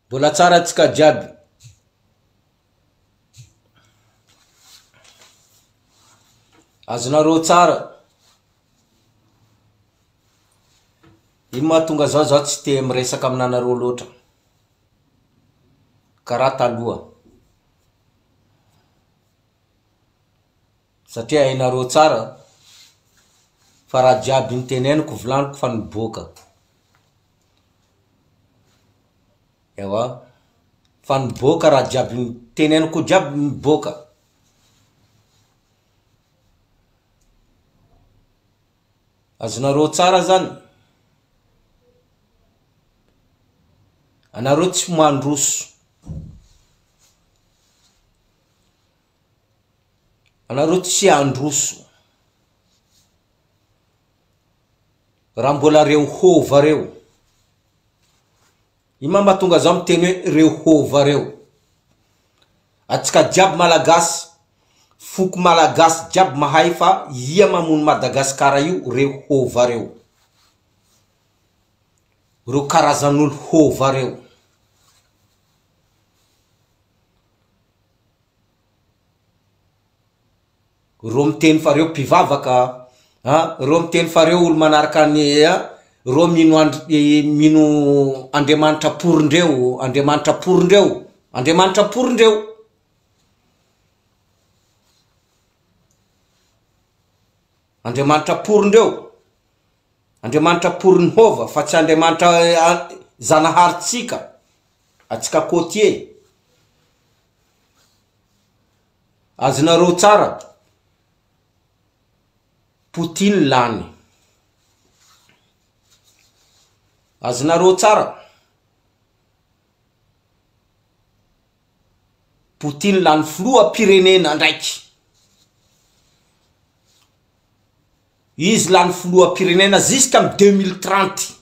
Mbola tsara antsika jiaby. Azonareo tsara. Ino mahatonga zaho zaho tsy te miresaka aminanareo loatra. Karaha taloha. Satria hainareo tsara fa raha jiaby niteneniko volaniko fa niboaka. Ewa, fa niboaka raha jiaby niteneniko jiaby niboaka. Azonareo tsara zany? Anareo tsy mandroso. Anareo tsy handroso. Raha mbola reo hova reo. Ino ma mahatonga zaho miteny hoe reo hova reo. Atsika jiaby malagasy, foko malagasy jiaby mahay fa ia mamono Madagasikara io reo hova reo. Reo karazan'olo hova reo. Reo miteny fa reo mpivavaka a, reo miteny fa reo olo manaraka ny a, reo mino andr- mino Andriamanitra porondreo, Andriamanitra porondreo, Andriamanitra porondreo. Andriamanitra porondreo, Andriamanitra poron'ny hova fa tsy Andriamanitra Zanaharintsika, antsika côtier. Azonareo tsara Poutine lany. Azonareo tsara Poutine lany filoham-pirenena ndraiky. Izy lany filoham-pirenena jusqu'à 2030.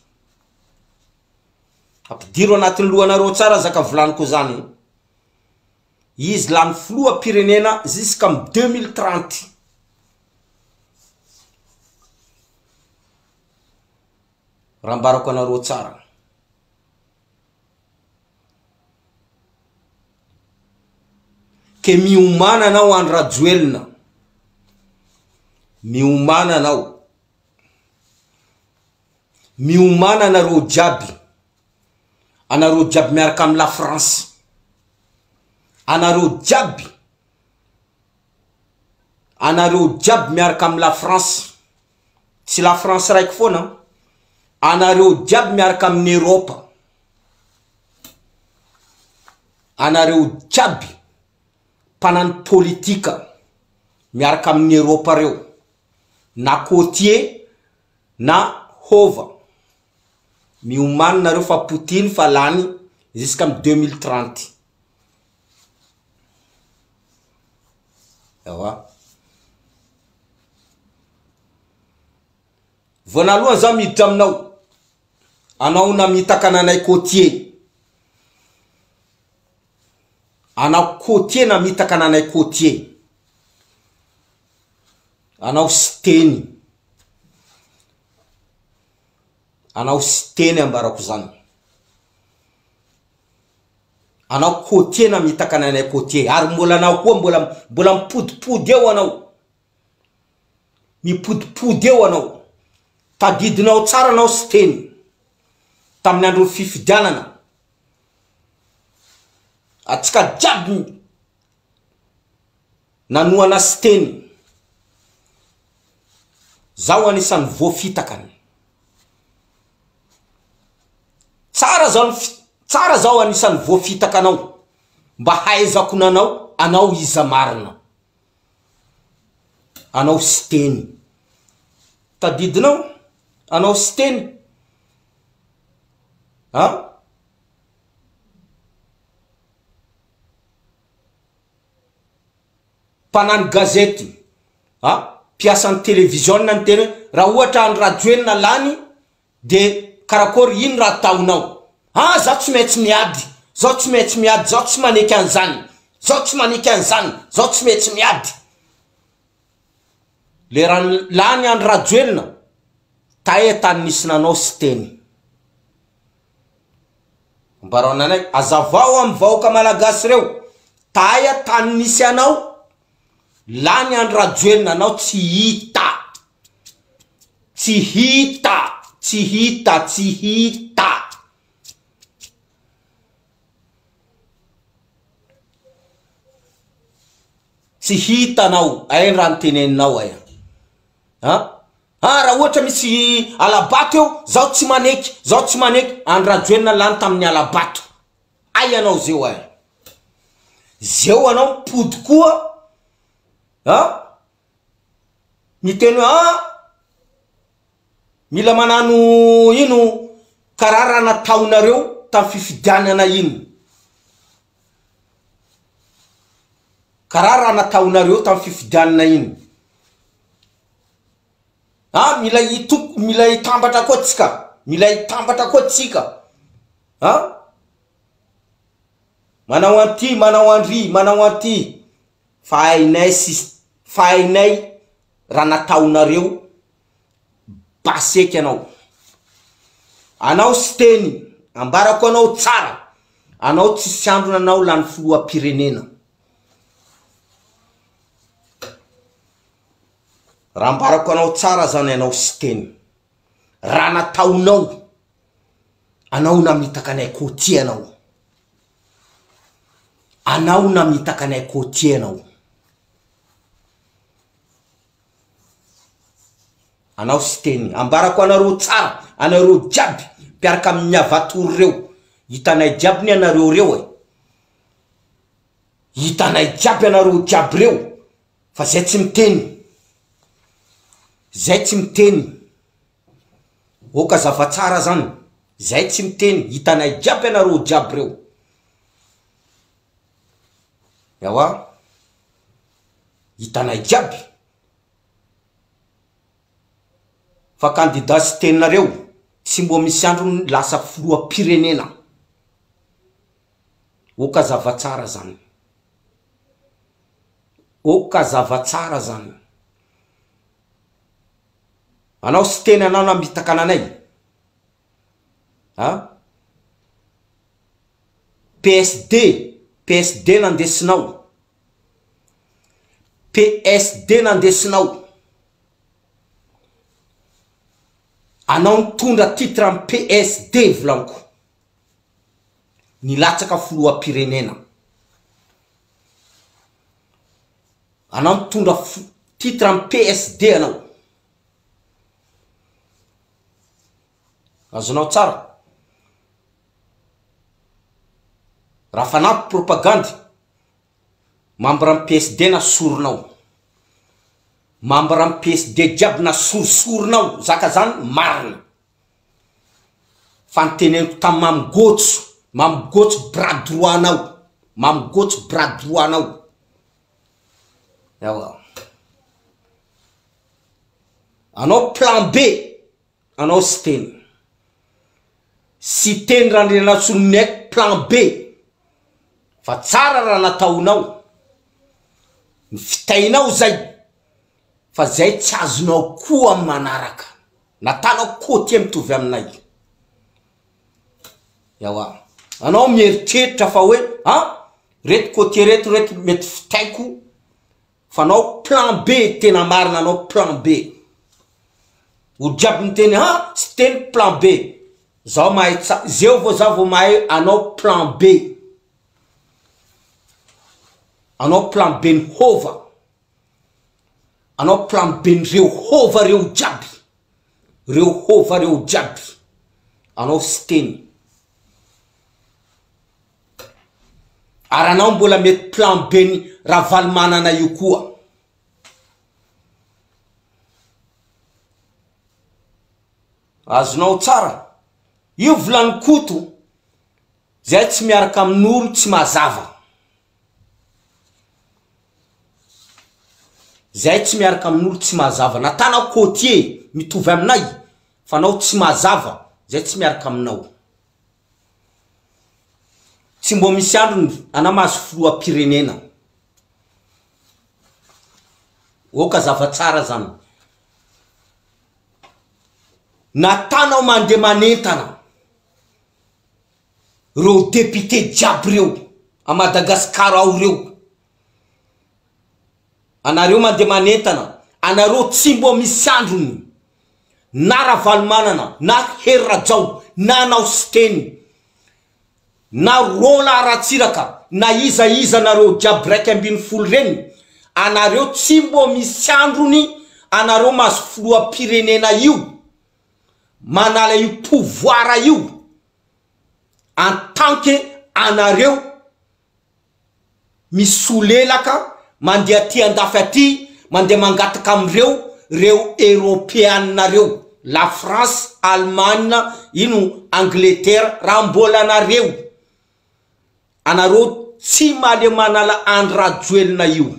Ampidiro anatin'ny lohanareo tsara zaka volaniko zany. Izy lany filoham-pirenena jusqu'am 2030. Raha ambarako anareo tsara. Ke miomàna anao Andry Rajoelina. Miomàna anao. Miomàna anareo jiaby. Anareo jiaby miaraka am la France. Anareo jiaby. Anareo jiaby miaraka am la France. Tsy la France raiky foana. Anareo jiaby miaraka amin'ny Europe. Anareo jiaby mpanano politika miaraka amin'ny Europe reo. Na côtier na hova. Miomany nareo fa Poutine fa lany jusqu'am 2030. Ewa. Voanalohany za miditra aminao. Anao namitaka ananay côtier. Anao côtier namitaka ananay côtier. Anao Siteny. Anao Siteny ambarako zany. Anao côtier namitaka ananay côtier ary mbola anao koa mbola mbola mipodipody eo anao. Mipodipody eo anao. Tadidinao tsara anao Siteny tamin'ny andron'ny fifidianana. Atsika jiaby nanohana Siteny. Zaho anisan'ny voafitakany. Tsara zao ny tsara zaho anisan'ny voafitaka anao mba hahaizako nanao anao iza marina. Anao Siteny. Tadidinao? Anao Siteny. An? Mpanano gazety, a, mpiasan'ny televiziona niteny hoe raha ohatra Andry Rajoelina lany de karakôry ino raha ataonao? Ah zaho tsy maintsy miady, zaho tsy maintsy miady, zaho tsy maneky an'izany, zaho tsy maneky an'izany, zaho tsy maintsy miady. Le raha lany Andry Rajoelina, taia tany nisy nanao Siteny? Ambarao anay, azavao amin'ny vahoaka malagasy reo, taia tany nisy anao, lany Andry Rajoelina anao tsy hita, tsy hita, tsy hita, tsy hita. Tsy hita anao, aia ny raha noteneninao aia? An? Ah raha ohatra misy alabato eo, zaho tsy maneky, zaho tsy maneky, Andry Rajoelina lany tamin'ny alabato. Hay anao zeo ay. Zeo anao mipody koa an, miteny hoe ah mila manano ino karaha raha nataonareo tamin'ny fifidianana iny. Karaha raha nataonareo tamin'ny fifidianana iny. Ah mila hitoko mila hitambatra koa tsika, mila hitambatra koa tsika ah. Manao an'ity, manao an'ry, manao an'ity, fa hainay sis- fa hainay raha nataonareo basy eky anao. Anao Siteny, ambarako anao tsara, anao tsisy androna anao lany filoham-pirenena. Raha ambarako anao tsara zany anao Siteny, raha nataonao, anao namitaka anay côtier anao, anao namitaka anay côtier anao. Anao Siteny, ambarako anareo tsara, anareo jiaby mpiaraka amin'ny Avatory reo, hitanay jiaby ny anareo reo e, hitanay jiaby anareo jiaby reo, fa zay tsy miteny, zay tsy miteny, oka zava-tsara zany, zay tsy miteny, hitanay jiaby anareo jiaby reo, ewa, hitanay jiaby. Fa candidat sy teninareo tsy mbo misy androny lasa filoham-pirenena. Oka zava-tsara zany. Oka zava-tsara zany. Anao sy teny anao namitaka ananay. A? PSD, PSD nandesinao. PSD nandesinao. Anao nitondra titre am PSD volaniko. Nilatsaka filoham-pirenena. Anao nitondra titre am PSD anao. Azonao tsara. Raha fanampy propagandy. Membre am PSD nasorinao. Membre am PSD jiaby nasorisorinao zaka zany marina. Fa niteneniko tam mamy gôtso, mamy gôtso bras droit nao, mamy gôtso bras droit nao. Ewa. Anao plan B. Anao Siteny. Siteny Randrianasolomiaiko plan B fa tsara raha nataonao ny fitainao zay fa zay tsy azonao koa am manaraka natanao côtier mitovy aminay ewa anao mieritreritra fa hoe an reto côtier reto reto mety fitaiko Fa anao plan B tena marina anao plan B. Olo jiaby miteny ha tsy teny plan B. Zaho mahay tsa zeo vao zaho vao mahay anao plan B. Anao plan B ny hova. Anao plan B nireo hova reo jiaby. Reo hova reo jiaby. Anao sy teny. Ary anao mbola mety plan B ny Ravalomanana io koa. Azonao tsara. Io volany Koto zay tsy miaraka amin'olo tsy mazava. Zay tsy miaraka amin'olo tsy mazava. Natanao côtier mitovy aminay fa anao tsy mazava zay tsy miaraka aminao. Tsy mbô misy androny ana mahazo filoham-pirenena. Oka zava-tsara zany. Natanao mandeha manentana. Reo député jiaby reo a Madagascar ao reo. Anareo mandeha manentana, anareo tsy mbo misy androny na Ravalomanana na Hery Rajao na anao Siteny na Roland Ratsiraka na iza iza nareo jiaby 11 reny, anareo tsy mbo misy androny anareo mahazo filoham-pirenena io manala io pouvoir io en tant que anareo misolelaka mandeha aty andafy aty mandeha mangataka amreo reo eropeana reo la France Allemagne ino Angleterre raha mbola anareo anareo tsy mahaleo manala Andry Rajoelina io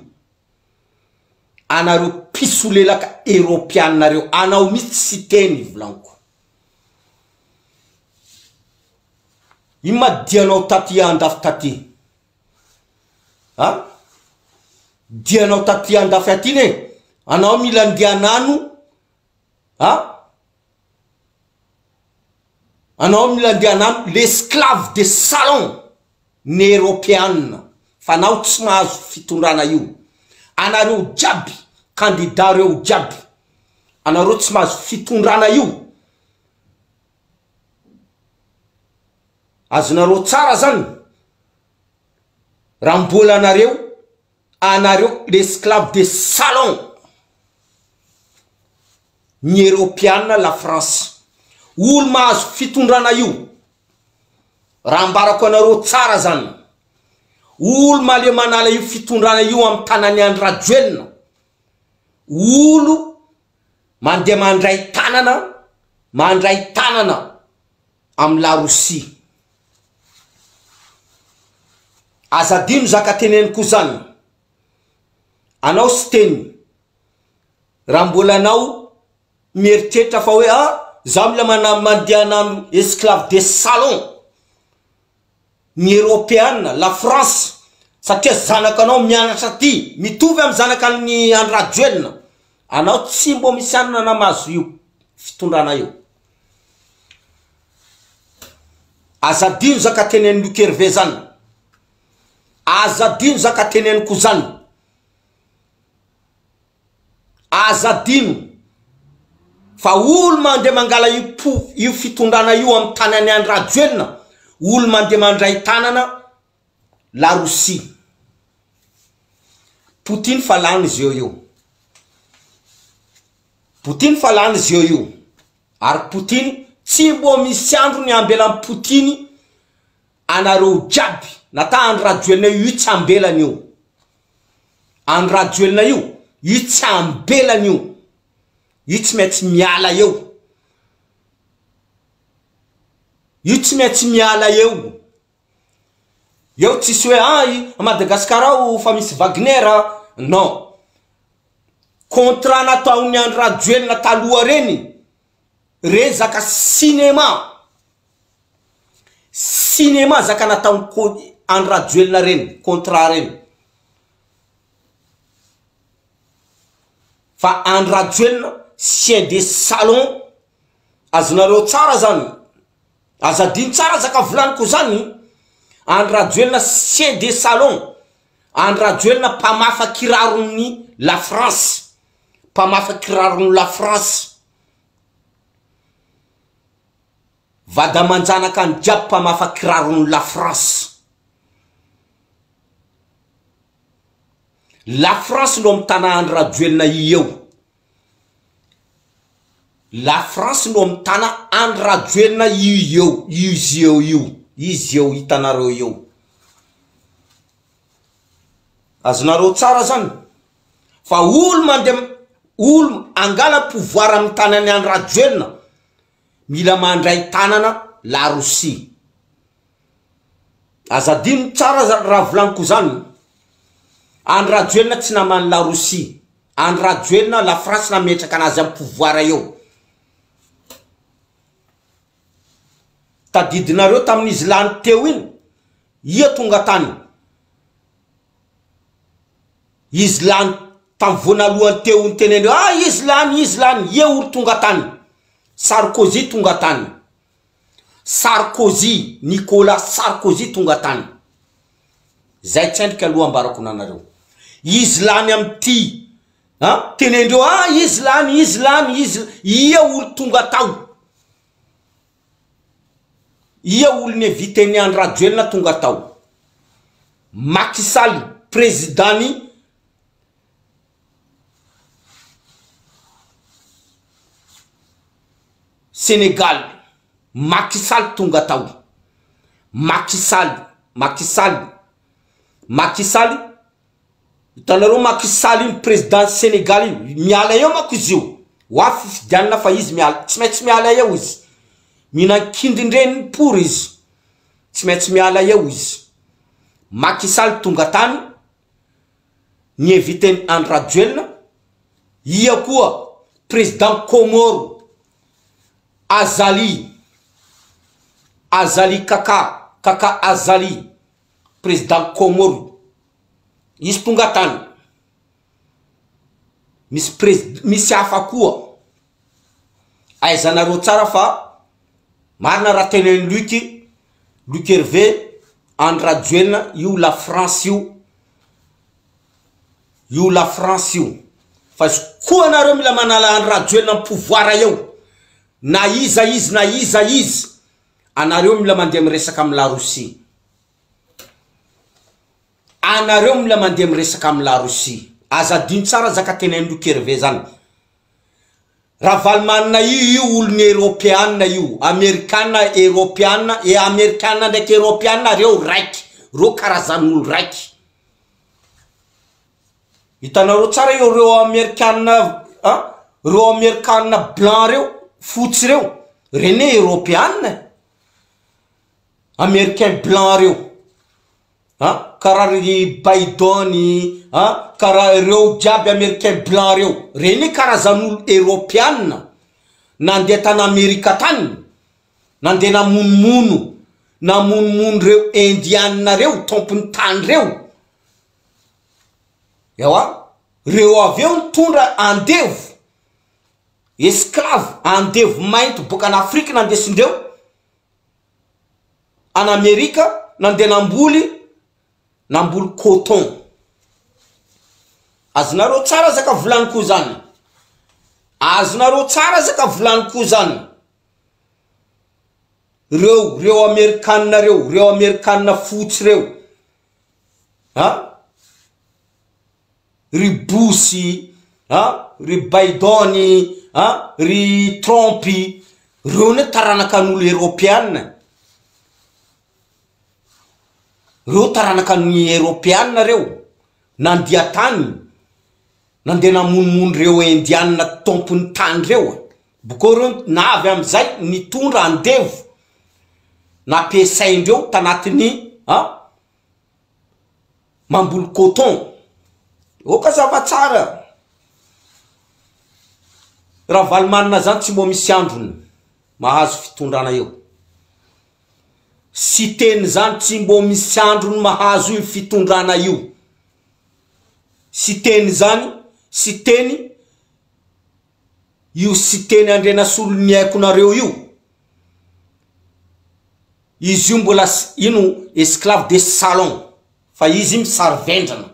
anareo mpisolelaka eropeana reo anao mihitsy tsy teny volaniko Ino ma dianao taty andafy taty? A? Dianao taty andafy aty ne? Anao mila andeha anano a? Anao mila andeha anano l'esclave de salon ny eropeana fa anao tsy mahazo fitondrana io. Anareo jiaby candidat reo jiaby anareo tsy mahazo fitondrana io. Azonareo tsara zany raha mbola anareo anareo l'esclave de salon ny eropeana la France olo mahazo fitondrana io raha ambarako anareo tsara zany olo male manala io fitondrana io amy tanany Andry Rajoelina olo Mandeha mandray tanana mandray tanana am la Rosia. Aza adino zaka teneniko zany. Anao Siteny raha mbola anao mieritreritra fa hoe ah za mila mana mandeha hanano esclave de salon. Ny eropeana, la France, satria zanakanao mianatra aty, mitovy am zanakan'i Andry Rajoelina, anao tsy mbô misy anona na mahazo io fitondrana io. Aza adino zaka tenenin'i Luc Hervé zany. Aza adino zaka teneniko zany. Aza adino fa olo mandeha mangala io po io fitondrana io am tany any Andry Rajoelina olo mandeha mandray tanana la Russie. Poutine fa lany izy eo io. Poutine fa lany izy eo io. Ary Poutine tsy mbo misy andro ny ambelan'i Poutine anareo jiaby na ta Andry Rajoelina io io tsy ambelany io. Andry Rajoelina io, io tsy ambelany io, io tsy maintsy miala eo, io tsy maintsy miala eo, eo tsisy hoe ah i Madagascar ao fa misy Wagner a, non, contrat nataon'i Andry Rajoelina taloha reny, reny zaka cinéma. Cinéma zaka nataon'i ko Andry Rajoelina reny contrat reny fa Andry Rajoelina chien de salon azonareo tsara zany aza adino tsara zaka volaniko zany Andry Rajoelina chien de salon Andry Rajoelina mpamafa kiraron'ny la France mpamafa kiraron'ny la France Vady aman-janaka any jiaby mpamafa kiraron'ny la France. La France no mitana Andry Rajoelina i eo. La France no mitana Andry Rajoelina io eo, io izy eo io, izy eo hitanareo eo. Azonareo tsara zany fa olo mandeha olo angala pouvoir amin'ny tanan'i Andry Rajoelina Mila mandray tanana la Russie. Aza adino tsara raha volaniko zany. Andry Rajoelina tsy naman'i la Russie. Andry Rajoelina la France nametraka anazy am pouvoir eo. Tadidinareo tamin'izy lany teo iny, ia tonga tany? Izy lany tam voanalohany teo nitenenreo ah izy lany izy lany ia olo tonga tany? Sarkozy tonga tany. Sarkozy, Nicolas Sarkozy tonga tany. Zay tsendriky aloha ambarako nanareo. Izy lany amty a tenendreo ah izy lany izy lany izy ia olo tonga tao. Ia olo ni-inviter-n'i Andry Rajoelina tonga tao. Macky Sall président ny Sénégal, Macky Sall tonga tao. Macky Sall, Macky Sall, Macky Sall, hitanareo Macky Sall io président Sénégal io, miala eo manko izy io, ho avy fifidianana fa izy miala, tsy maintsy miala eo izy, mihinan-kindrin-dreniny pory izy, tsy maintsy miala eo izy. Macky Sall tonga tany, ny invité-n'i Andry Rajoelina, ia koa président Comore Azali, Azali Kaka, Kaka Azali, président Comore, izy tonga tany, misy prés- misy hafa koa, ahaizanareo tsara fa marina raha tenenin'i Luc, Luc Hervé, Andry Rajoelina io la France io, io la France io, fa izy koa nareo mila manala Andry Rajoelina am pouvoir eo, na iza izy na iza izy, anareo mila mandeha miresaka am la Russie, anareo mila mandeha miresaka am la Russie, aza adino tsara zaka tenenin'i Luc Hervé zany. Ravalomanana io io olona eropeana io, amerikana eropeana e amerikana ndraiky eropeana reo raiky, reo karazan'olo raiky. Hitanareo tsara io reo amerikana an, reo amerikana blanc reo, fotsy reo, reny eropeana e, americain blanc reo. A karaha ry Biden a karaha ireo jiaby americain blanc reo, reny karazan'olo eropeana nandeha tany amerika tany, nandeha namonomono, namonomono reo indiana reo tompony tany reo, ewa reo avy eo nitondra andevo, esclave, andevo mainty boaka an'afrika nandesindreo. Any Amerika nandeha namboly namboly coton. Azonareo tsara zaka volaniko zany. Azonareo tsara zaka volaniko zany. Reo reo amerikana reo, reo amerikana fotsy reo. Ha? Ry Bush, a, ry Biden, a, ry Trump, reo anie taranaka an'olo eropeana, reo taranaka ny eropeana reo, nandia tany, nandeha namonomono reo indiana tompon'ny tany reo, bokeo reo navy amizay nitondra andevo, nampiasaindreo tanatin'ny a. Mamboly coton. Oka zava tsara. Ravalomanana zany tsy mbo misy androny mahazo fitondrana eo. Siteny zany tsy mbo misy androny mahazo io fitondrana io. Siteny zany, Siteny io Siteny Andrianasoloniaikonareo io. Izy io mbola ino esclave de salon fa izy misary vendrana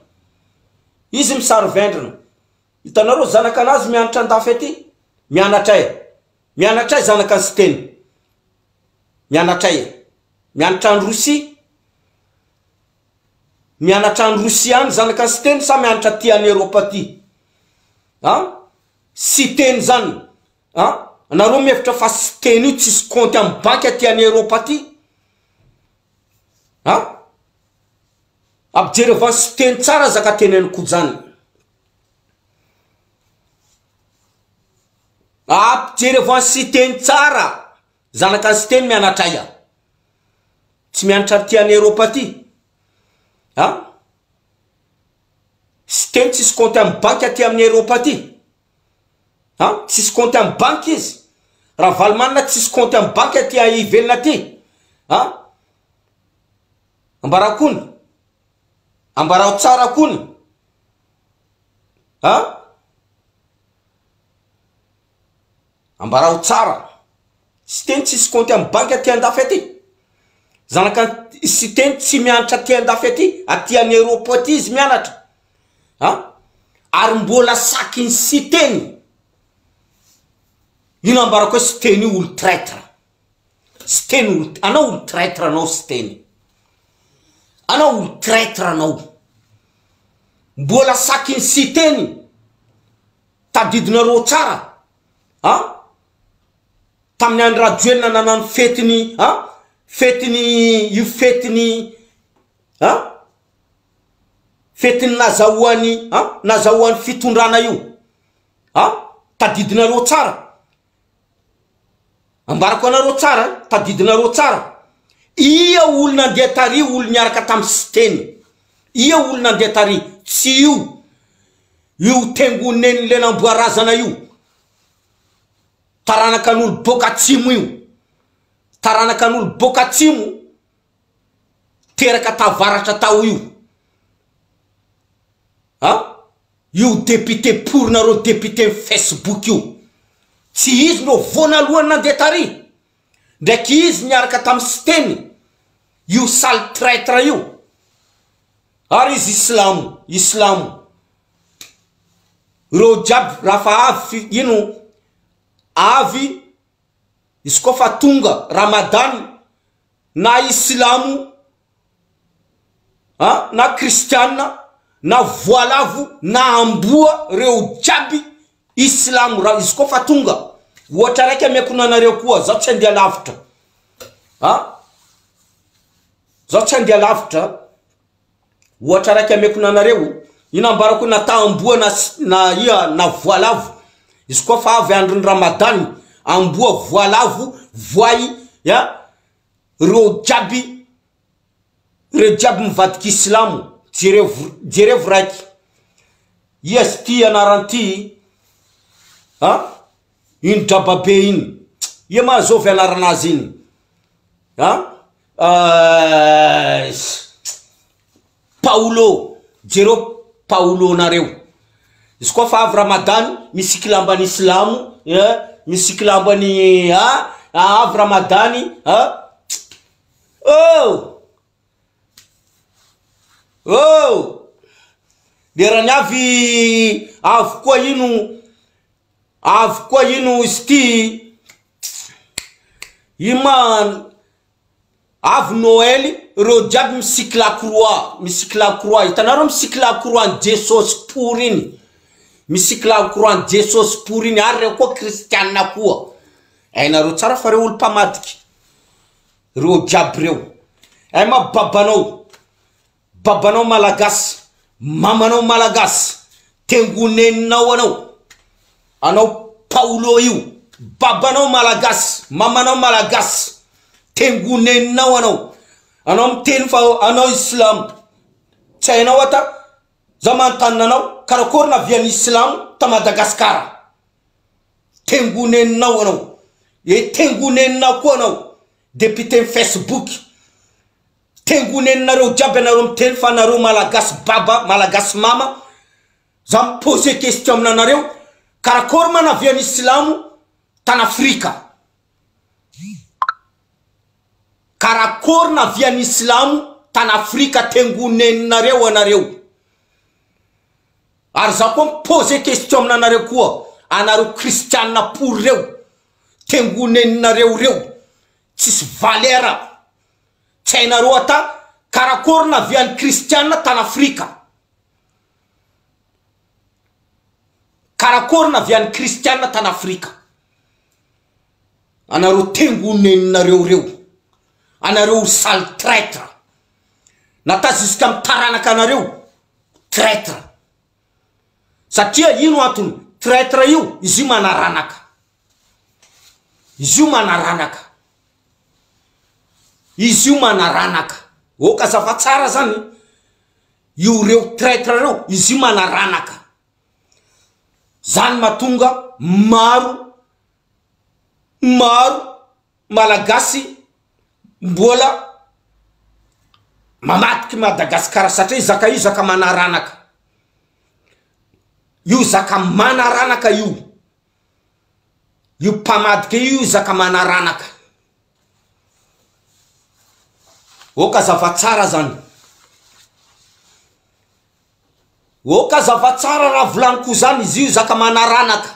izy misary vendrana hitanareo zanaka anazy mianatra andafy aty mianatra e mianatra e zanaka ny siteny mianatra e mianatra any Rosia mianatra any Rosia any zanaka ny siteny sa mianatra aty any Europe aty an siteny zany An! Anareo mihevitra fa Siteny io tsisy compte am banky aty any Europe aty? An! Ampijereo an'i Siteny tsara zaka teneniko zany. Ampijereo an'i Siteny tsara, zanaka Siteny mianatra aia? Tsy mianatra aty any Europe aty? An! Siteny tsisy compte am banky aty amin'ny Europe aty? An! Tsisy compte am banky izy. Ravalomanana tsisy compte am banky aty ivelany aty. An! Ambarao kony. Ambarao tsara kony. An! Ambarao tsara. Siteny tsisy compte am banky aty andafy aty. Zanaka Siteny tsy mianatra aty andafy aty, aty any Europe aty izy mianatra. A! Ary mbola sakin'i Siteny. Io nambarako hoe Siteny io olo traitre. Siteny olo, anao olo traitre anao Siteny. Anao olo traitre anao. Mbola sakin'i Siteny. Tadidinareo tsara a! Tamin'ny andry Rajoelina nanano fetiny a! Fetiny io fetiny a! Fetiny nazahoany a! Nazahoany fitondrana io a! Tadidinareo tsara. Ambarako anareo tsara, tadidinareo tsara. Ia olo nandeha tary olo niaraka tamin'i Siteny. Ia olo nandeha tary, tsy io. Io tengonen'ny le namboarazana io. Taranaka an'olo boaka atsimo io. Taranaka an'olo boaka atsimo teraka tavaratra tao io. A! Io député pour nareo député facebook io. Tsy izy no voanalohany nandeha tary. Ndraiky izy niaraka tam Siteny. Io sale traitre io. Ary izy islamo, islamo. Reo jiaby raha fa avy ino avy izy koa fa tonga ramadan na islamo a na kristiana na voalavo na amboa reo jiaby islamo raha izy koa fa tonga ohatra raiky ameko nanareo koa zaho tsy andeha lavitra a zaho tsy andeha lavitra ohatra raiky ameko nanareo ino ambarako na ta amboa na na ia na voalavo izy koa fa avy andron'ny ramadany amboa voalavo voay a Reo jiaby reo jiaby mivadika islamo jerevo jerevo raiky ia sy ty anarany ty a iny drababe iny ia ma zovy anaranazy iny a Paolo jereo Paolo nareo izy koa fa avy ramadany misiky lambany islamo eh misiky lambany a avy ramadany a oh oh lerany avy avy koa ino avy koa ino izy ty ino ma Avy Noely reo jiaby misiky la croix misiky la croix hitanareo misiky la croix ny Jesosy pory iny misiky la croix ny Jesosy pory iny ary reo koa kristiana koa hainareo tsara fa reo olo mpamadika reo jiaby reo hay ma babanao Babanao malagasy, mamanao malagasy, tengoneninao anao, anao Paolo io, babanao malagasy, mamanao malagasy, tengoneninao anao, anao miteny fa anao islamo, tsy hainao ata, za manontany anao karakory navian'ny islamo ta Madagascar, tengoneninao anao, e tengoneninao koa anao, député facebook. Tengoneninareo jiaby anareo miteny fa nareo malagasy baba malagasy mama za mi pose question aminanareo karakory ma naviany silamo tany afrika karakory naviany silamo tany afrika tengoneninareo anareo ary za koa mi pose question aminanareo koa anareo kristianina pory reo tengoneninareo reo tsisy valeur Tsy hainareo ata karakory navian'ny kristiana tany Afrika. Karakory navian'ny kristiana tany Afrika. Anareo tengoneninareo reo. Anareo sale traitre. Nata jusqu'à amin'ny taranaka anareo traitre. Satria ino antony traitre io izy io manaranaka. Izy io manaranaka. Izy io manaranaka. Ok azava tsara zany io reo traitre reo izy io manaranaka. Zany mahatonga maro maro malagasy mbola mamadiky Madagascar satria zaka io zaka manaranaka. Io zaka manaranaka io. Io mpamadika io zaka manaranaka. Oka zava-tsara zany. Oka zava-tsara raha volaniko zany izy io zaka manaranaka.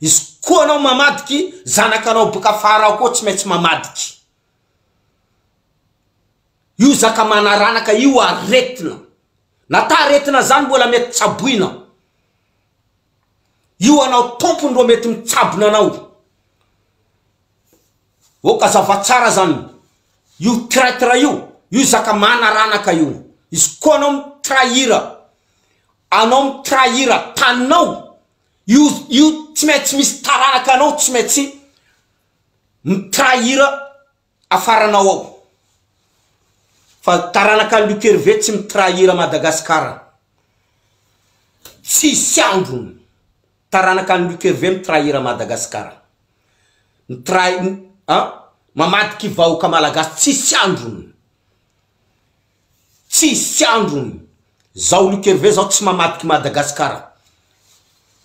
Izy koa anao mamadiky, zanakanao boka afara ao koa tsy maintsy mamadiky. Io zaka manaranaka io aretina. Na ta aretina zany mbola mety tsaboina. Io anao tompony ro mety mitsabona anao. Oka zava-tsara zany. Io traitre io, io zaka manaranaka io. Izy koa anao mi-trahir, anao mi-trahir taninao, io io tsy maintsy misy taranaka anao tsy maintsy mi-trahir afaranao ao. Fa taranaka an'i Luc Hervé tsy mi-trahir Madagascar. Tsisy androny taranaka an'i Luc Hervé mi-trahir Madagascar. Mi-trahi an, mamadiky vahoaka malagasy tsisy androny. Tsisy androny. Zaho Luc Hervé zaho tsy mamadiky Madagascar.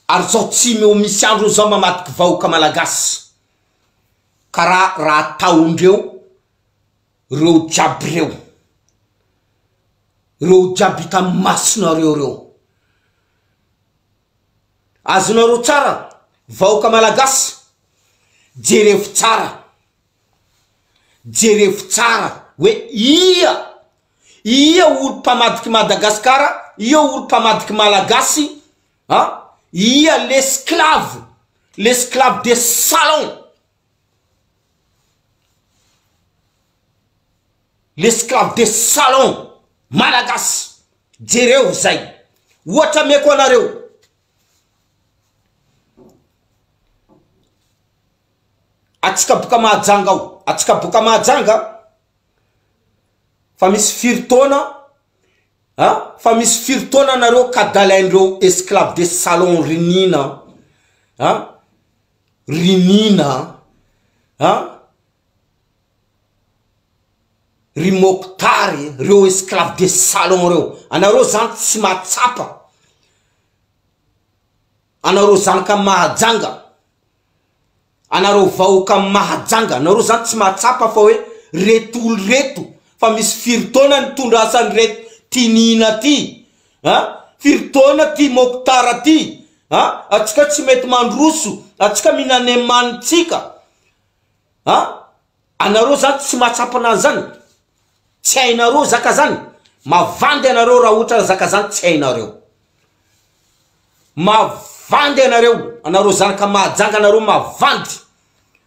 Ary zaho tsy misy androny zaho mamadiky vahoaka malagasy. Karaha raha ataondreo reo jiaby reo. Reo jiaby hita masonareo reo. Azonareo tsara vahoaka malagasy, jerevo tsara, jerevo tsara hoe ia, ia olo mpamadiky Madagascar, ia olo mpamadiky malagasy a, ia l'esclave, l'esclave de salon, l'esclave de salon malagasy, jereo zay, ohatra ameko anareo. Atsika boka Mahajanga ao, atsika boka Mahajanga fa misy firy taona a, fa misy firy taona anareo kadalain'ireo esclave de salon ry Nina a, ry Nina a, ry Mokhtar, reo esclave de salon reo, anareo zany tsy mahatsapa, anareo zanaka Mahajanga, anareo vahoaka Mahajanga, anareo zany tsy mahatsapa fa hoe reto olo reto fa misy firy taona nitondrasan'ireto ty Nina ty a, firy taona ty Mokhtar ty a, atsika tsy mety mandroso, atsika mihinanemanintsika a, anareo zany tsy mahatsapa an'zany, tsy hainareo zaka zany, mavandy anareo raha ohatra zaka zany tsy hainareo. Mavandy anareo, anareo zanaka Mahajanga anareo mavandy.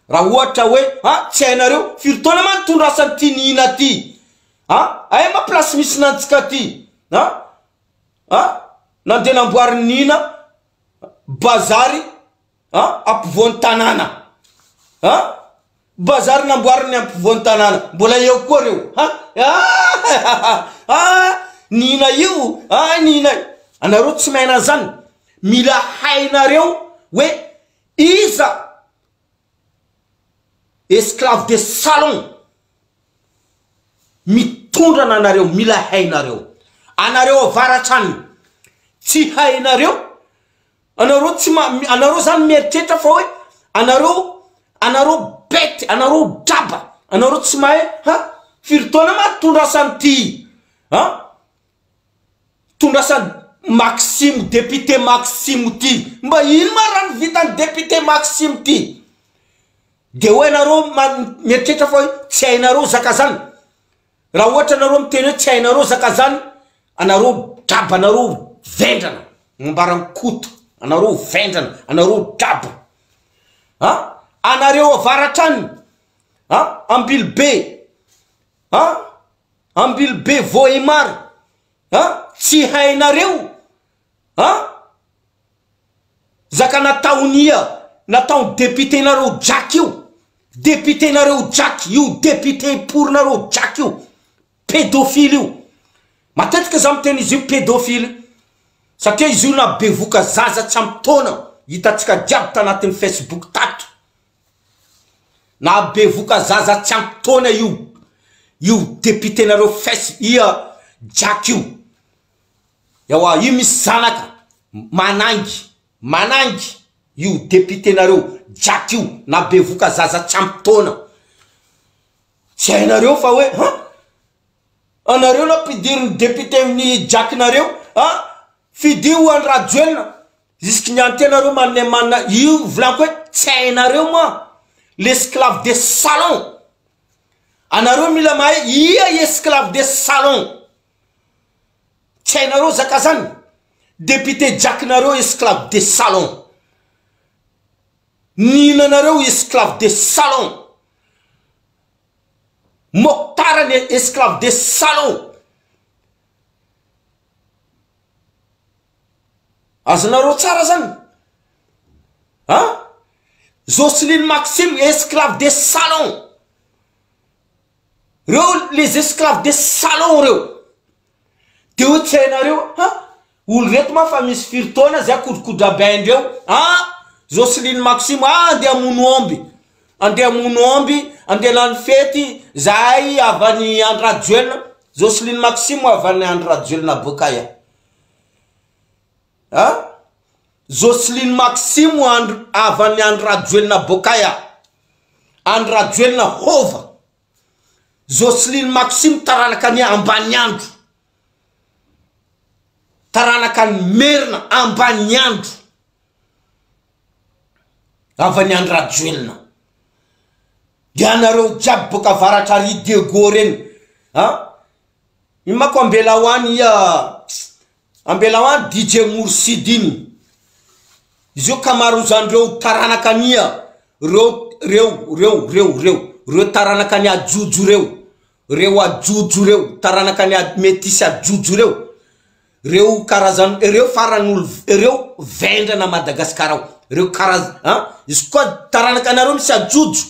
Raha ohatra hoe a tsy hainareo firy taona ma nitondrasany ty nihina ty? A aia ma place misy nantsika ty? A a nandeha namboarin'ny nihina bazary a ampovoan'ny tanàna. A bazary namboariny ampovoan'ny tanàna mbola eo koa reo. Ha a nihina io a nihina anareo tsy mahay an'zany. Mila hainareo hoe iza esclave de salon mitondra anareo, mila hainareo. Anareo avaratra any tsy hainareo, anareo tsy ma- anareo zany mieritreritra fa hoe anareo anareo bête, anareo draba, anareo tsy mahay ha firy taona ma tondrasan'ity ha tondrasan'ny Maxime député Maxime ty, mba ino ma raha ny vitan'ny député Maxime ty? De hoe anareo ma- mieritreritra fa hoe tsy hainareo zaka zany. Raha ohatra anareo miteny hoe tsy hainareo zaka zany, anareo draba, anareo vendrana, nambaran'i Koto, anareo vendrana, anareo draba. A anareo avaratra any, a Ambilobe, a Ambilobe Vohemar, a tsy hainareo, a zaka nataonia nataony député nareo jaky io, député nareo jaky io, député pour nareo jaky io, pédophile io, matetika za miteny izy io pédophile satria izy io nabevoka zaza tsy ampy taona, hitantsika jiaby tanatin'ny facebook tato, nabevoka zaza tsy ampy taona io, io député nareo fes ia jaky io. Ewa io misy zanaka manangy manangy io député nareo. jaky io na bevoka zaza tsy ampy taona. Tsy hainareo fa hoe han! Anareo nampidirin'ny député ny jakinareo an! Fidio Andry Rajoelina jusque ny anty anareo manne manna io volaniko hoe tsy hainareo moa l'esclave de salon anareo mila mahay ia esclave de salon tsy hainareo zaka zany député jakinareo esclave de salon nihinanareo esclave de salon Mokhtar ny esclave de salon. Azonareo tsara zany? An? Jocelyne Maxime esclave de salon. Reo les esclaves de salon reo. De hoy tsy hainareo, ha? Olo reto ma fa misy firy taona zay akodrokodrabain-dreo, ha? Jocelyne Maxime, ah andeha hamono omby, andeha hamono omby, andeha lany fety, zahay havan'i Andry Rajoelina, Jocelyne Maxime havan'i Andry Rajoelina boaka aia? Ha? Jocelyne Maxime Andry havan'i Andry Rajoelina boaka aia? Andry Rajoelina hova. Jocelyne Maxime taranaka ny Ambaniandro. Taranaka ny Merina Ambaniandro. Havan'i Andry Rajoelina. Dia anareo jiaby boaka avaratra ary Diego reny. Ha? Iny manko ambelao any ia ambelao any DJ Moursid iny. Izy io kamarozandreo taranaka ania reo reo reo reo reo reo taranaka any ajojo reo reo ajojo reo taranaka any metisy ajojo reo reo karazan reo farany olo reo vendrana Madagascar ao reo karaz an izy koa taranaka anareo misy ajojo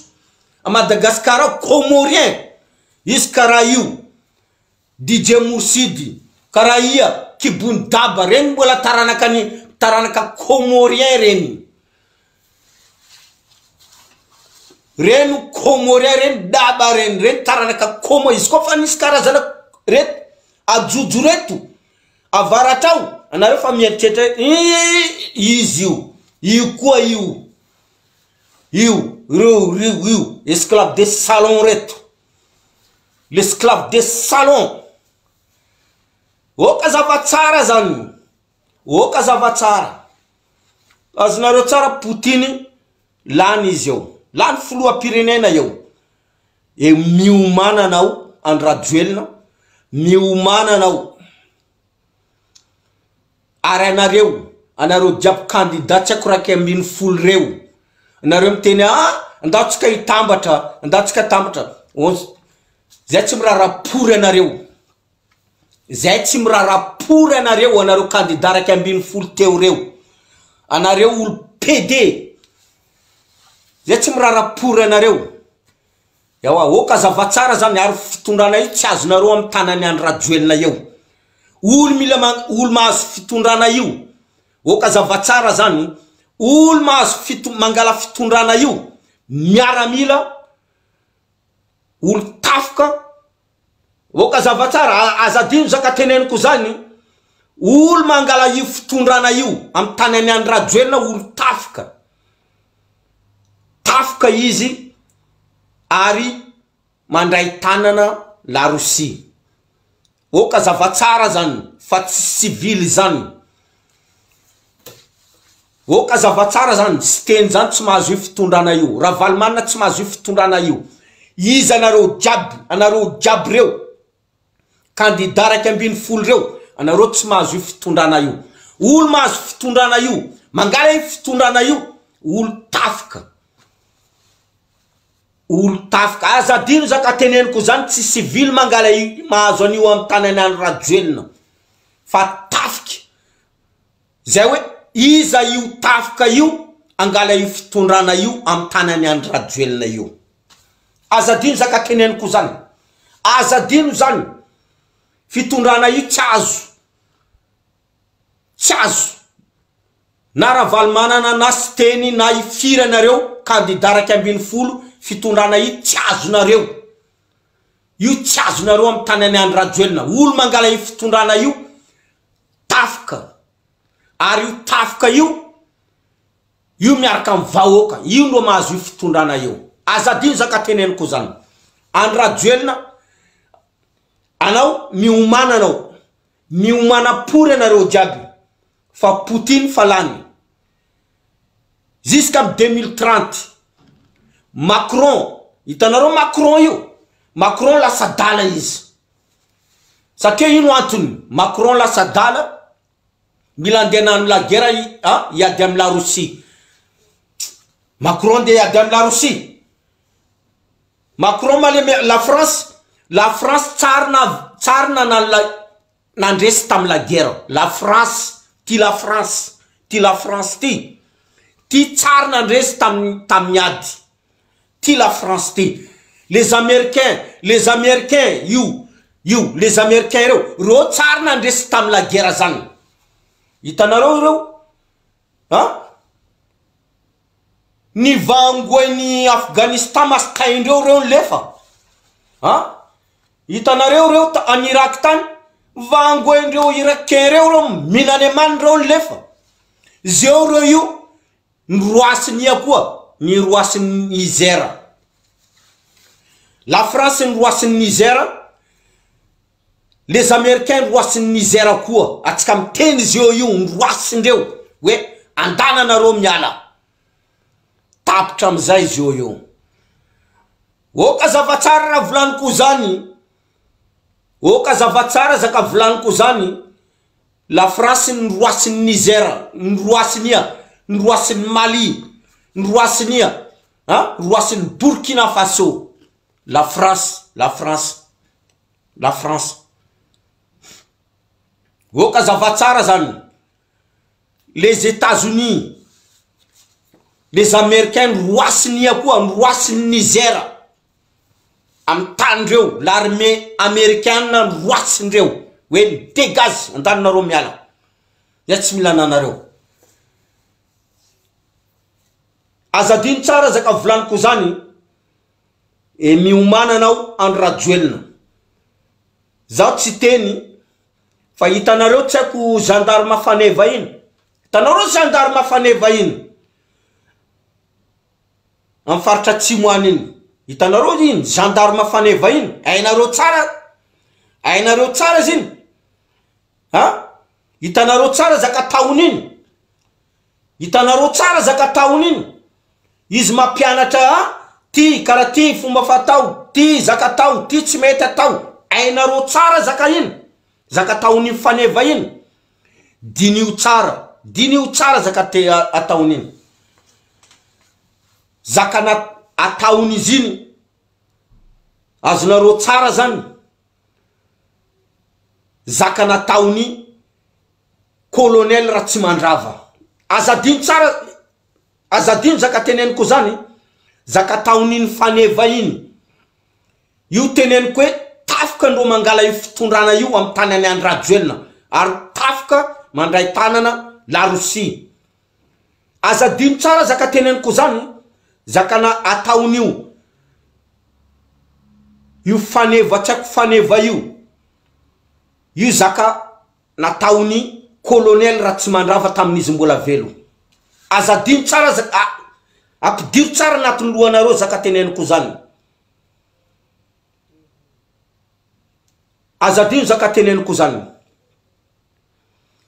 a Madagascar ao comorien izy karaha io DJ Moursidy, karaha ia, kibon'i daba, reny mbola taranaka ny taranaka comorien reny, reny comorien reny daba reny, reny taranaka como, izy koa fa nisy karazana reto ajojo reto avaratra ao, anareo fa mieritreritra hoe izy io, io koa io, io, reo, reo, io, esclave de salon reto. L'esclave de salon. Oka zava tsara zany. Oka zava tsara. Azonareo tsara Poutine lany izy eo. Lany filoham-pirenena eo. E miomana anao Andry Rajoelina, miomana anao. Ary anareo, anareo jiaby candidat tsy haiko 11 reo, nareo miteny ah andao tsika hitambatra, andao tsika hitambatra, ons, zay tsy miraharaha pory anareo, zay tsy miraharaha pory anareo, anareo candidat 11 teo reo, anareo olo PD, zay tsy miraharaha pory anareo. Ewa, ok azava tsara zany ary fitondrana io tsy azonareo am tanany Andry Rajoelina eo. Olo mila man olo mahazo fitondrana io, ok azava tsara zany, olo mahazo fito mangala fitondrana io, miaramila, olo tafoka, ok azava tsara, aza adino zaka teneniko zany, olo mangala io fitondrana io am tanany Andry Rajoelina olo tafoka. Tafoka izy ary mandray tanana la Russie. Ok azava tsara zany fa tsy civil zany. Ok azava tsara zany, Siteny zany tsy mahazo io fitondrana io, Ravalomanana tsy mahazo io fitondrana io. Iza anareo jiaby, anareo jiaby reo. Candidat 11 reo, anareo tsy mahazo io fitondrana io. Olo mahazo fitondrana io, mangala io fitondrana io, olo tafika. Olo tafika. Aza adino zaka teneniko zany, tsy civil mangala io, mahazo an'io am tanany any Rajoelina. Fa tafika. Zay hoe iza io tafika io angala io fitondrana io am tanany Andry Rajoelina io. Aza adino zaka teneniko zany. Aza adino zany. Fitondrana io tsy azo. Tsy azo. Na Ravalomanana na Siteny na i firy anareo candidat 11 fitondrana io tsy azonareo. Io tsy azonareo am tanany Andry Rajoelina. Olo mangala io fitondrana io tafika ary io tafika io. Io miaraka am vahoaka io no mahazo io fitondrana io. Aza adino zaka teneniko zany. Andry Rajoelina anao miomàna anao. Miomàna pory anareo jiaby fa Poutine fa lany. Jusqu'à 2030. Macron, hitanareo Macron io? Macron lasa adala izy. Satria ino antony? Macron lasa adala, mila andeha hanano la guerre i, ah, hiady amy la Russie. Macron andeha hiady amy la Russie. Macron malemy la France, la France tsary na tsary nanano la nandresy tamy la guerre. La France, ty la France, ty la France ty. Ty tsary nandresy tamy tamin'ny ady. Ty la France ty. Les Américains, les Américains io, io, les Américains reo, reo tsary nandresy tamy la guerre zany. Hitanareo reo? Ah? Ny vangoen'i Afghanistan masitaindreo reo lefa. Ah? Hitanareo reo any Irak tany? Vangoendreo Irakien reo reo mihinany reo lefa. Zeo reo io ny roasiny ia koa, ny roasin'i Niger. La France ny roasin'i Niger, les Américains ny roasin'i Niger koa. Atsika miteny zeo io ny roasindreo hoe andana anareo miala. Tapitra amizay zeo io. Oka zava-tsara raha volaniko zany. Oka zava-tsara zaka volaniko zany. La France ny roasin'i Niger, ny roasiny ia, ny roasin'i Mali, ny roasiny ia, ah, roasin'i Burkina Faso. La France, la France, la France. Oka zava-tsara zany. Les États-Unis, les Américains ny roasiny ia koa, ny roasin'i Niger. Amy tany reo, l'armée américaine ny roasindreo hoe dégage andaninareo miala. Ia tsy mila ananareo. Aza adino tsara zaka volaniko zany. E miomana anao Andry Rajoelina. Zaho tsy teny fa hitanareo tsy haiko gendarme faneva iny. Hitanareo gendarme faneva iny. Amy faritra atsimo any iny. Hitanareo iny gendarme faneva iny. Hainareo tsara. Hainareo tsara izy iny. Ha? Hitanareo tsara zaka ataony iny. Hitanareo tsara zaka ataony iny. Izy mampianatra a ty karaha ty fomba fatao, ty zaka atao, ty tsy mety atao. Hainareo tsara zaka iny. Zaka ataon'iny faneva iny. Dinio tsara. Dinio tsara zaka te ataony iny. Zaka na ataon'izy iny. Azonareo tsara zany. Zaka nataony colonel Ratsimandrava. Aza adino tsara, aza adino zaka teneniko zany. Zaka ataon'iny faneva iny. Io teneniko hoe tafika andreo mangala io fitondrana io amy tany any Andry Rajoelina. Ary tafika mandray tanana la Russie. Aza adino tsara zaka teneniko zany. Zaka na ataon'io. Io faneva tsy haiko faneva io. Io zaka nataony colonel Ratsimandrava tamin'izy mbola velo. Aza adino tsara zaka, ampidiro tsara anatin'ny lohanareo zaka teneniko zany. Aza adino zaka teneniko zany.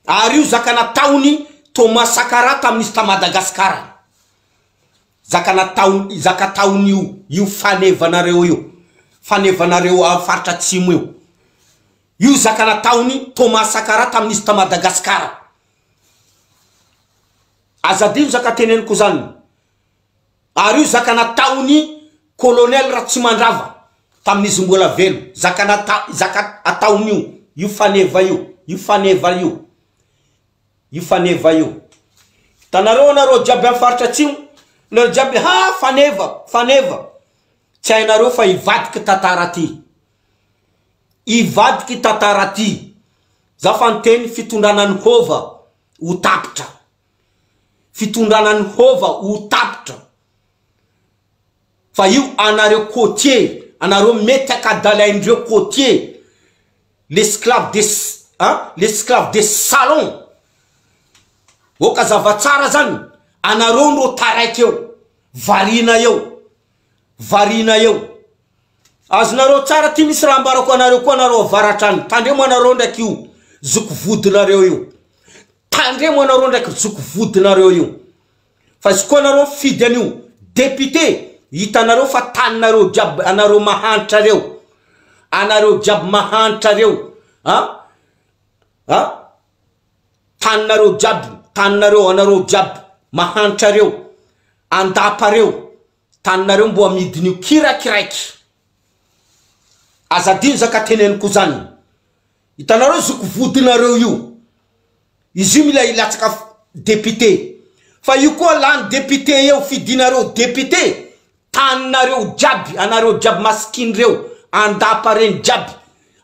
Ary io zaka nataony Thomas Sankara tamin'izy ta Madagasikara. Zaka nataony, zaka ataon'io, io fanevanareo io. Fanevanareo amy faritra atsimo io. Io zaka nataony Thomas Sankara tamin'izy ta Madagasikara. Aza adino zaka teneniko zany. Ary io zaka nataony colonel Ratsimandrava tamin'izy mbola velo. Zaka nata, zaka ataon'io, io faneva io, io faneva io. Io faneva io. Hitanareo anareo jiaby amy faritra atsimo, nareo jiaby ha faneva, faneva. Tsy hainareo fa hivadiky tantara ty. Hivadiky tantara ty. Za fa niteny fitondrana ny hova ho tapitra. Fitondrana ny hova ho tapitra. Fa io anareo côtier, anareo mety akadalaindreo côtier. L'esclave des, hein, l'esclave des salons. Oka zava-tsara zany. Anareo no taraiky eo, variana eo, variana eo. Azonareo tsara ty misy raha ambarako anareo koa anareo avaratra any. Tandremo anareo ndraiky io zoky vodinareo io. Tandremo anareo ndraiky zoky vodinareo io. Fa izy koa anareo mifidy an'io député, hitanareo fa taninareo jiaby anareo mahantra reo. Anareo jiaby mahantra reo. A? A? Taninareo jiaby, taninareo anareo jiaby mahantra reo. Andapa reo. Taninareo mbo amidin'io kirakiraiky. Aza adino zaka teneniko zany. Hitanareo zoky vodinareo io. Izy io mila hilatsaka député. Fa io koa lany député eo fidinareo député, taninareo jiaby, anareo jiaby masikiny reo, andapa reny jiaby,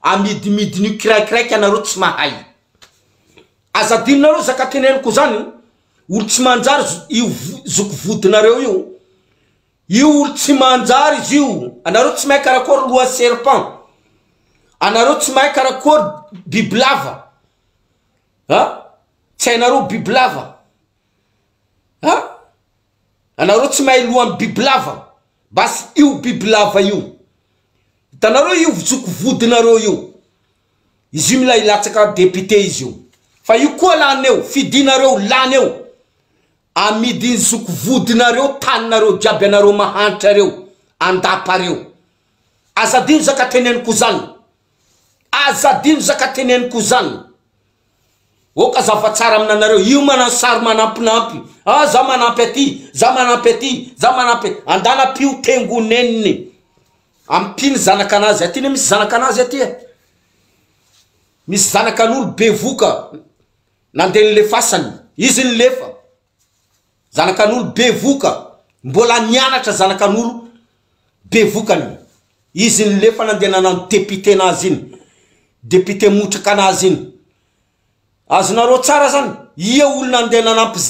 amidimidin'io kiraikiraiky anareo tsy mahay. Aza adinonareo zaka teneniko zany, olo tsy manjary io zoky vodinareo io. Io olo tsy manjary izy io, anareo tsy mahay karakory loha serpent, anareo tsy mahay karakory bibilava, a tsy hainareo bibilava, a anareo tsy mahay lohan'ny bibilava, basy io bibilava io, hitanareo io zoky vodinareo io, izy io mila hilatsaka député izy io, fa io koa lany eo, fidinareo lany eo. Amidiny zoky vodinareo taninareo jiaby anareo mahantra reo andapa reo. Aza adino zaka teneniko zany. Aza adino zaka teneniko zany. Oka zava-tsara aminanareo io manano sary manampinampy. Ah za manampy aty, za manampy aty, za manampy andana ampio tengoneniny. Ampino zanakanazy aty ne misy zanakanazy aty e. Misy zanakan'olo bevoka. Nandeha nilefasany, izy nilefa, zanakan'olo bevoka, mbola nianatra zanakan'olo bevokany, izy nilefa nandeha nanano député nazy iny, député motraka anazy iny, azonareo tsara zany, ia olo nandeha nanampy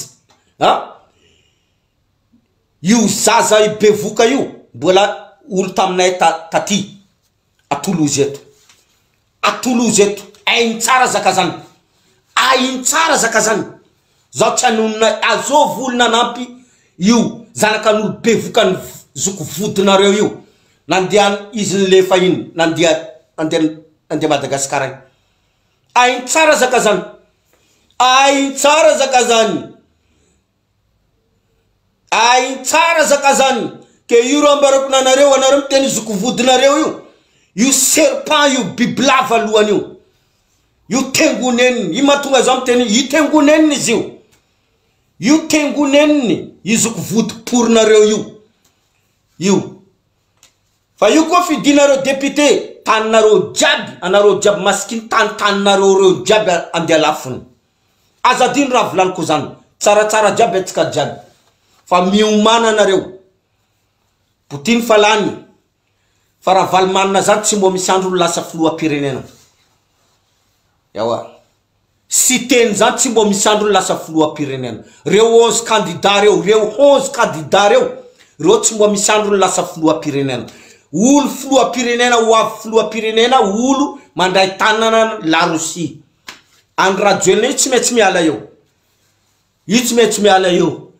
a io zaza bevoka io, mbola olo taminay taty a Toulouse eto. A Toulouse eto. Hainy tsara zaka zany. Hainy tsara zaka zany. Zaho tsy hanonona azovy olo nanampy io zanakan'olo bevokan'ny zoky vodinareo io nandeha izy nilefa iny nandeha nandeha nandeha Madagascar iny. Hainy tsara zaka zany. Hainy tsara zaka zany. Ainy tsara zaka zany ke io ro ambarako nanareo anareo miteny zoky vodinareo io io serpent io bibilava lohany io io tengoneniny io mahatonga za miteny io tengoneniny izy io io tengoneniny io zoky vody porinareo io io fa io koa fidinareo député taninareo jiaby anareo jiaby masikiny tany taninareo reo jiaby andeha lafony Aza adino raha volaniko zany. Tsaratsara jiaby atsika jiaby. Fa miomana nareo. Poutine fa lany. Fa Ravalomanana zany tsy mbo misy andro lasa filoham-pirenena. Ewa. Siteny zany tsy mbo misy andro lasa filoham-pirenena. Reo 11 candidats reo, reo 11 candidats reo, reo tsy mbo misy andro lasa filoham-pirenena. Olo filoham-pirenena ho avy filoham-pirenena olo mandray tanana la Russie. Andry Rajoelina io tsy maintsy miala eo. Io tsy maintsy miala eo.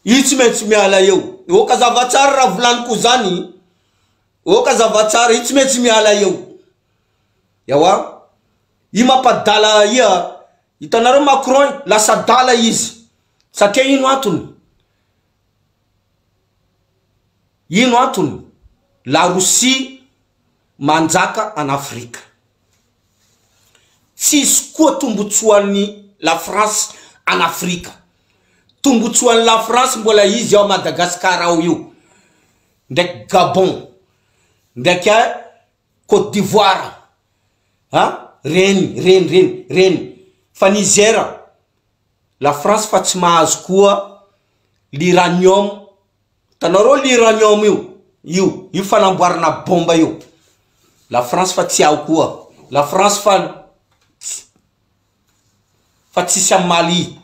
Io tsy maintsy miala eo. Oka zava-tsara raha volaniko zany. Oka zava-tsara io tsy maintsy miala eo. Ewa. Io mampadala ia. Hitanareo Macron lasa adala izy. Satria ino antony? Ino antony? La Russie manjaka an Afrika. Tsisy koa tombotsoan'ny la France an Afrika. Tombotsoan'ny la France mbola izy ao Madagascar ao io, ndraiky Gabon, ndraiky a Cote d'Ivoire, a reny reny reny reny. Fa Niger, la France fa tsy mahazo koa l'uranium Hitanareo l'uranium io, io, io fanamboarana bomba io. La France fa tsy ao koa. La France fa fa tsisy am Mali,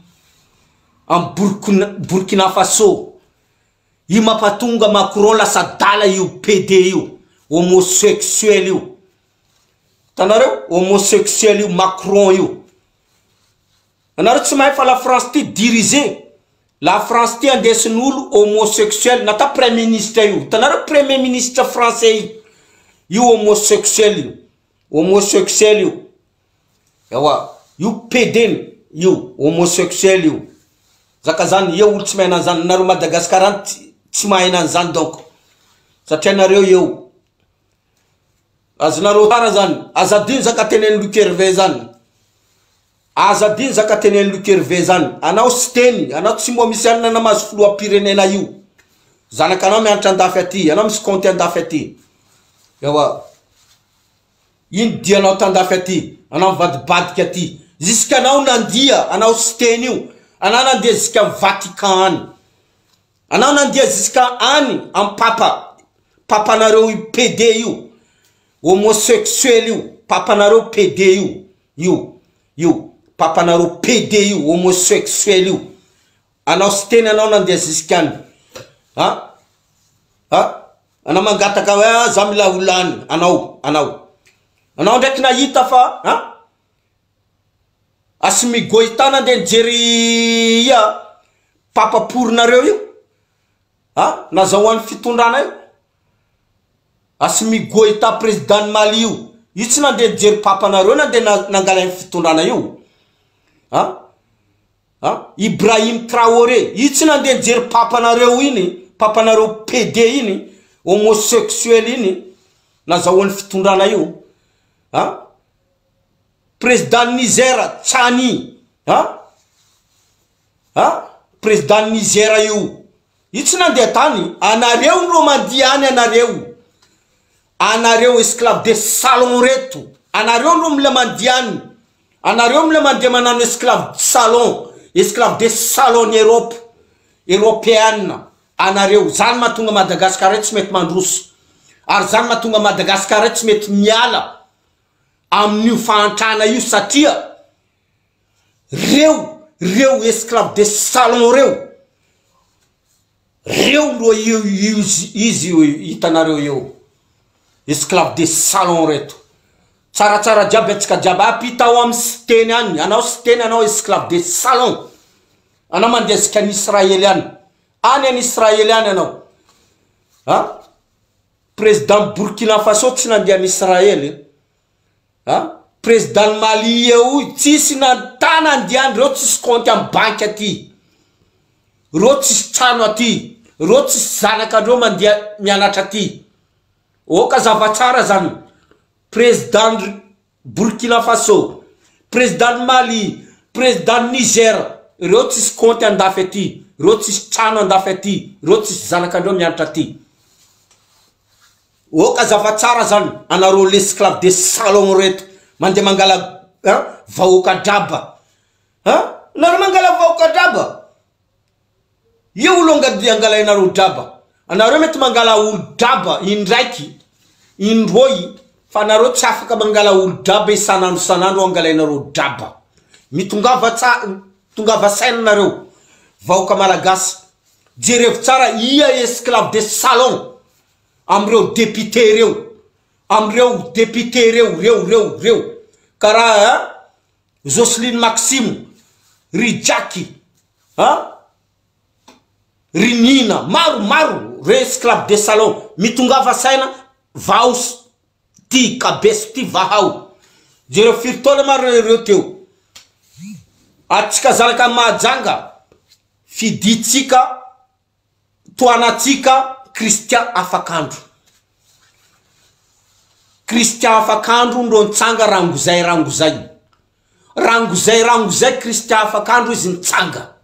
am Burkina Burkina Faso. Io mampatonga Macron lasa adala io PD io, homosexuel io. Hitanareo? Homosexuel io Macron io. Anareo tsy mahay fa la France ty dirigé. La France ty andesin'olo homosexuel natao premier ministre io. Hitanareo premier ministre français io. Io homosexuel io. Homosexuel io. Ewa, io PD io, homosexuel io. Zaka zany, eo olo tsy mahay an'izany, nareo Madagascar any tsy mahay an'izany donc. Satria nareo eo. Azonareo tsara zany, aza adino zaka tenen'i Luc Hervé zany. Aza adino zaka tenen'i Luc Hervé zany. Anao sy teny, anao tsy mbo misy anona namazo filoham-pirenena io. Zanakanao mianatra andafy aty, anao misy compte andafy aty. Ewa. Ino dianao tandafy aty, anao mivadibadika aty. Jusque anao nandia, anao sy teny io, anao nandia jusque am Vatican any. Anao nandia jusque any am Papa, papanareo io PD io, homosexuel io, papanareo PD io, io, io, papanareo PD io, homosexuel io. Anao sy teny anao nandeha jusque any. Ha? Ha? Anao mangataka hoe ah, za mila ho lany, anao, anao. Anao ndraiky nahita fa, ha? Assimi Goïta nandeha nijery ia papa porinareo io, ha? Nazahoan'ny fitondrana io. Assimi Goïta président ny Mali io, io tsy nandeha nijery papanareo nandeha nangala ny fitondrana io, ha? Ha? Ibrahim Traoré, io tsy nandeha nijery papanareo iny, papanareo PD iny, homosexuel iny, nazahoan'ny fitondrana io, ha? Président Niger, Tchani, ha? Ha? Président Niger io, io tsy nandeha tany, anareo no mandia any anareo, anareo esclave de salon reto, anareo no mila mandia any, anareo mila mandeha manano esclave de salon, esclave de salon Europe, européenne, anareo, zany mahatonga Madagascar tsy mety mandroso, ary zany mahatonga Madagascar tsy mety miala amin'io fahantrana io satria reo, reo esclave de salon reo, reo ro io, izy io hitanareo eo, esclave de salon reto, tsaratsara jiaby atsika jiaby, ampitao amy siteny any, anao siteny anao esclave de salon, anao mandeha zika any Israely any, any any Israely any anao, ha? Président Burkina Faso tsy nandeha any Israely, ha? Président Mali eo tsisy nantana andeha reo tsisy compte amy banky aty, reo tsisy trano aty, reo tsisy zanakandreo mandeha mianatra aty, oka zava-tsara zany, président Burkina Faso, président Mali, président Niger, reo tsisy compte andafy aty, reo tsisy trano andafy aty, reo tsisy zanakandreo mianatra aty. Oka zava-tsara zany, anareo l'esclave de salon reto, mandeha mangala vahoaka draba, ha? Nareo mangala vahoaka draba? Io olo angalainareo draba, anareo mety mangala olo draba indraiky, indroy, fa anareo tsy afaka mangala olo draba isan'andro isan'andro angalainareo draba. Mitongava tsa, tongava saina nareo, vahoaka malagasy, jerevo tsara ia esclave de salon amreo député reo, amreo député reo, reo, reo, reo, karaha Jocelyne Maxime, ry Jacky, ha? Ry Nina, maro maro reo esclave de salon, mitongava saina vao ty kabeso ty vahao, jereo firy taona maro reo teo, atsika zanaka Mahajanga, fiditsika toanatsika Christian afakandro, Christian afakandro ndro nitsanga rangozay rangozay, rangozay rangozay Christian afakandro izy nitsanga,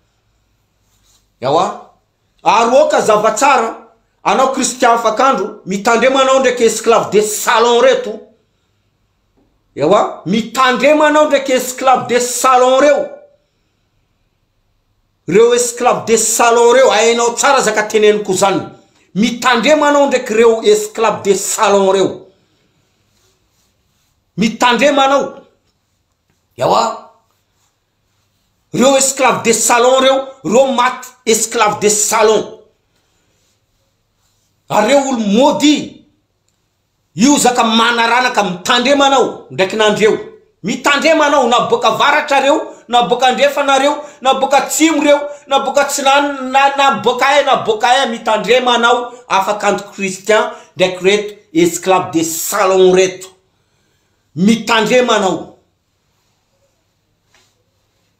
ewa, ary oka zava-tsara, anao Christian afakandro, mitandrema anao ndraiky esclave de salon reto, ewa, mitandrema anao ndraiky esclave de salon reo, reo esclave de salon reo, hainao tsara zaka teneniko zany, mitandrema anao ndraiky reo esclave de salon reo, mitandrema anao, ewa, reo esclave de salon reo, reo maty esclave de salon, ary reo olo maudit, io zaka manaranaka mitandrema anao ndraiky nandreo. Mitandrema anao na boaka avaratra reo, na boaka andrefana reo, na boaka atsimo reo, na boaka atsinanana na na boaka aia na boaka aia mitandrema anao afaka andro Christian ndraiky reto esclave de salon reto. Mitandrema anao.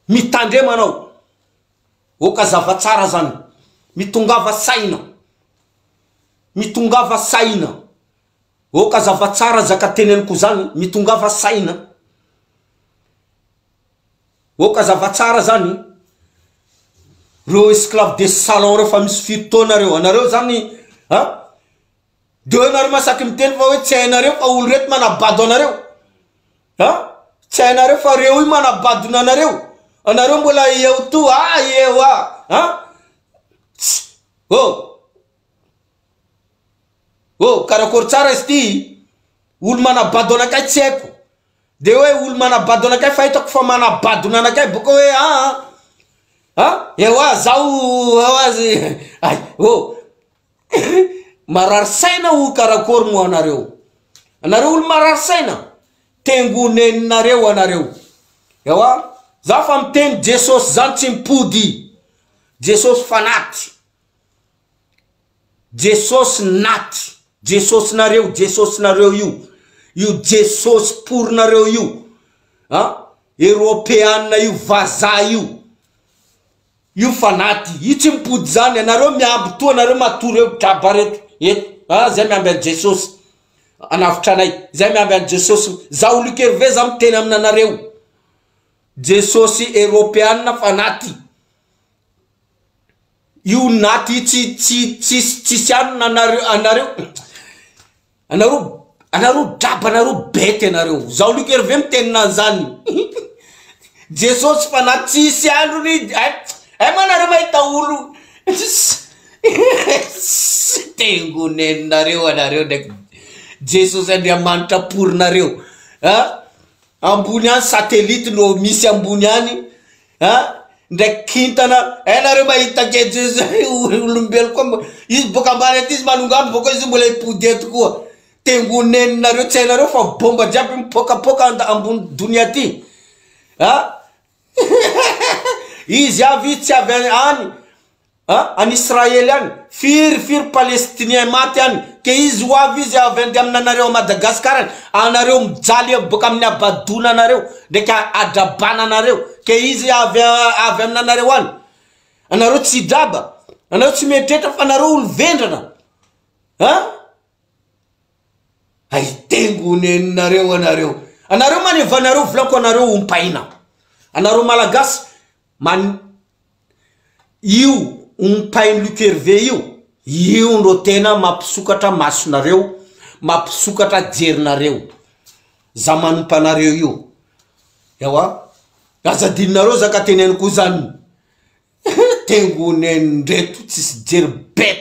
Mitandrema anao. Oka zava-tsara zany. Mitongava saina. Mitongava saina. Ok azava tsara zaka teneniko zany, mitongava saina. Ok azava tsara zany, reo esclave de salon reo fa misy firy taona reo, anareo zany an, de eo nareo masaky miteny fa hoe tsy hainareo fa olo reto manabado anareo, an, tsy hainareo fa reo io manabadona anareo, anareo mbola eo to ah eo ah, an, tsy, oh. Oh karakory tsara izy ity, olo manabado anakay tsy haiko, de hoe olo manabado anakay fa hitako fa manabadona anakay bôka hoe aa a ewa zaho ewa ay oh marary saina o karakory moa anareo, anareo olo marary saina, tengoneninareo anareo, ewa za fa miteny Jesosy zany tsy mipody, Jesosy fanaty. Jesosy naty, Jesosinareo, Jesosinareo io, io Jesosy porinareo io, a Eropeana io, vazaha io, io fa naty, io tsy mipody zany, anareo miamby toa anareo matory eo draba reto eto, a zay miamby an'i Jesosy hanavotra anay, zay miamby an'i Jesosy, zaho Luc Hervé za miteny aminanareo, Jesosy Eropeana fa naty. Io naty tsy tsy tsisy tsisy anona anareo anareo anareo anareo draba anareo bete anareo zaho Luc Hervé miteny an'zany Jesosy fanahy tsisy androny ay ay ma nareo mahita olo tengoneninareo anareo ndraiky Jesosy Andriamanitra porinareo a ambony any satellite no misy ambony any A! Ndraiky kintana, eh nareo mahita ke Jesosy olombelo koa mbo izy boka ambany aty izy manongano boka izy mbola hipody eto koa, tengoneninareo tsy hainareo fa bomba jiaby mipokapoka and ambony donia aty, a! Izy avy izy tsy avy any A any Israely any, firy firy palestinien maty any, ke izy ho avy izy avy andeha aminanareo a Madagascar any, anareo mijaly boka amin'ny habadoana anareo, ndraiky hadrabana anareo, ke izy avy avy aminanareo any, anareo tsy hidraba, anareo tsy mieritreritra fa anareo olo vendrana, a! Hay tengo neninareo anareo, anareo maneva anareo volako anareo ompaina, anareo malagasy man Io ompain'i Luc Hervé io, io no tena mampisokatra masonareo, mampisokatra jerinareo. Za manompa anareo io. Ewa, aza adinonareo zaka teneniko zany. Tengonenin-dreto tsisy jery bete.